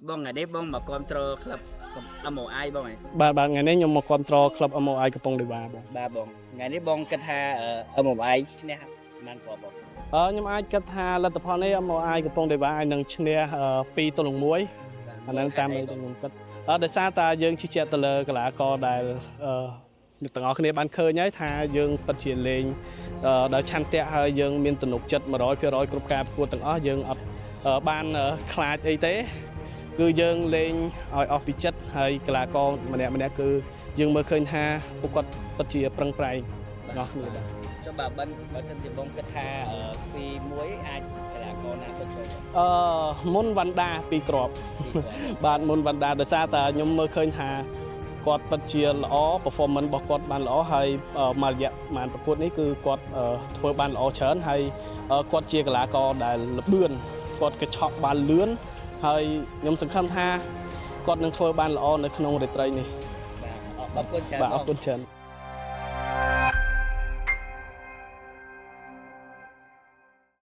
បងថ្ងៃនេះបងមកគ្រប់គ្រងក្លឹប MOI បងហ៎? បាទបាទថ្ងៃនេះខ្ញុំមកគ្រប់គ្រងក្លឹប MOI កំពង់ដេវ៉ាបង។ បាទបងថ្ងៃនេះបងគិតថា MOI ឈ្នះបានគ្រាប់បង? ខ្ញុំអាចគិតថាលទ្ធផលនេះ MOI កំពង់ដេវ៉ាអាចនឹងឈ្នះ2-1អាហ្នឹងតាមដែលខ្ញុំគិតដោយសារតាយើងជឿជាក់ទៅលើកីឡាករដែលអ្នកទាំងអស់គ្នាបានឃើញហើយថាយើងពិតជាលេងដោយឆន្ទៈហើយយើងមានទំនុកចិត្ត100%គ្រប់ការប្រកួតទាំងអស់យើងអត់បានខ្លាចអីទេគឺយើងលេងឲ្យអស់ពីចិត្តហើយកីឡាករម្នាក់ម្នាក់គឺយើងមើលឃើញថាពួកគាត់ពិតជាប្រឹងប្រែងទាំងអស់គ្នាបាទ។ ចុះបើសិនជាបងគិតថា2-1អាចកីឡាករណាទៅចូលបង? មុនវណ្ដាពីរគ្រាប់ បាទមុនវណ្ដាដោយសារតែខ្ញុំមើលឃើញថាគាត់ពិតជាល្អ performance របស់គាត់បានល្អហើយមួយរយៈបានប្រកួតនេះគឺគាត់ធ្វើបានល្អច្រើនហើយគាត់ជាកីឡាករដែលល្បឿនគាត់កញ្ឆក់បានលឿនហើយខ្ញុំសង្ឃឹមថាគាត់នឹងធ្វើបានល្អនៅក្នុងរាត្រីនេះ។ បាទអរគុណច្រើន។ បាទអរគុណច្រើន។